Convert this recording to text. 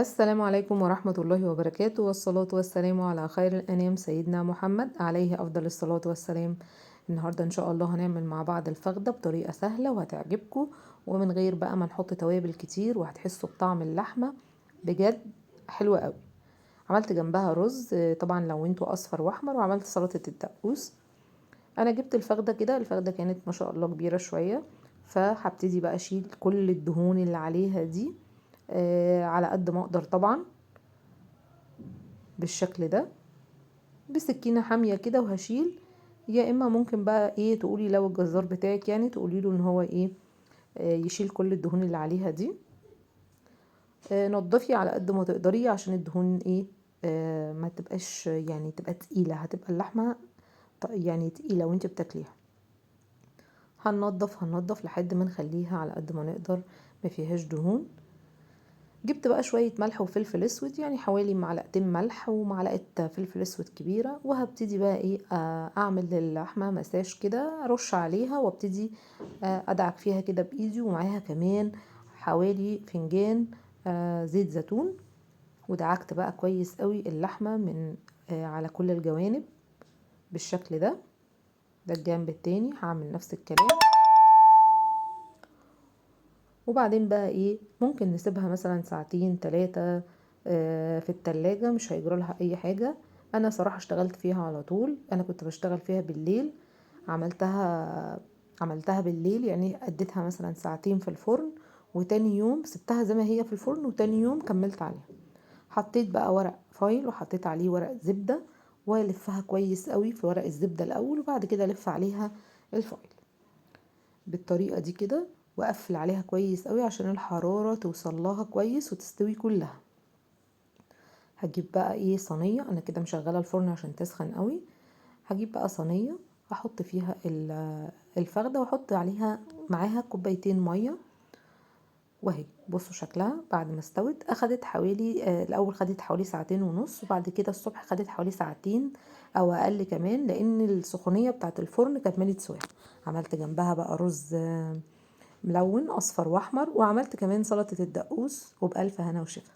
السلام عليكم ورحمة الله وبركاته، والصلاة والسلام على خير الأنام سيدنا محمد عليه أفضل الصلاة والسلام. النهاردة إن شاء الله هنعمل مع بعض الفخدة بطريقة سهلة وهتعجبكم، ومن غير بقى ما نحط توابل كتير، وهتحسوا بطعم اللحمة بجد حلوة قوي. عملت جنبها رز طبعا لونته أصفر وأحمر، وعملت سلطة الدقوس. أنا جبت الفخدة كده، الفخدة كانت ما شاء الله كبيرة شوية، فهبتدي بقى أشيل كل الدهون اللي عليها دي على قد ما اقدر طبعا بالشكل ده بسكينة حامية كده، وهشيل. يا اما ممكن بقى ايه تقولي لو الجزار بتاعك يعني تقولي له ان هو ايه يشيل كل الدهون اللي عليها دي. نضفي على قد ما تقدري عشان الدهون ايه ما تبقاش يعني تبقى تقيلة، هتبقى اللحمة يعني تقيلة وانت بتاكليها. هننضف لحد ما نخليها على قد ما نقدر ما فيهاش دهون. جبت بقى شوية ملح وفلفل اسود، يعني حوالي معلقتين ملح ومعلقة فلفل اسود كبيرة، وهبتدي بقى ايه اعمل للحمة مساج كده، ارش عليها وابتدي ادعك فيها كده بايدي، ومعاها كمان حوالي فنجان زيت زيتون. ودعكت بقى كويس قوي اللحمة من على كل الجوانب بالشكل ده. ده الجنب التاني هعمل نفس الكلام. وبعدين بقى ايه ممكن نسيبها مثلا ساعتين تلاتة في التلاجة، مش هيجرى لها اي حاجة. انا صراحة اشتغلت فيها على طول، انا كنت بشتغل فيها بالليل، عملتها بالليل يعني اديتها مثلا ساعتين في الفرن، وتاني يوم سبتها زي ما هي في الفرن، وتاني يوم كملت عليها. حطيت بقى ورق فايل وحطيت عليه ورق زبدة، والفها كويس قوي في ورق الزبدة الاول، وبعد كده الف عليها الفايل بالطريقة دي كده، واقفل عليها كويس قوي عشان الحرارة توصل لها كويس وتستوي كلها. هجيب بقى ايه صينية، انا كده مشغلة الفرن عشان تسخن قوي. هجيب بقى صينية احط فيها الفخدة، واحط عليها معاها كوبايتين مية، وهي بصوا شكلها بعد ما استوت. اخدت حوالي الاول خدت حوالي ساعتين ونص، وبعد كده الصبح خدت حوالي ساعتين او اقل كمان، لان السخونية بتاعت الفرن كانت ملت سواها. عملت جنبها بقى رز ملون اصفر واحمر، وعملت كمان سلطة الدقوس، وبألف هنا وشفا.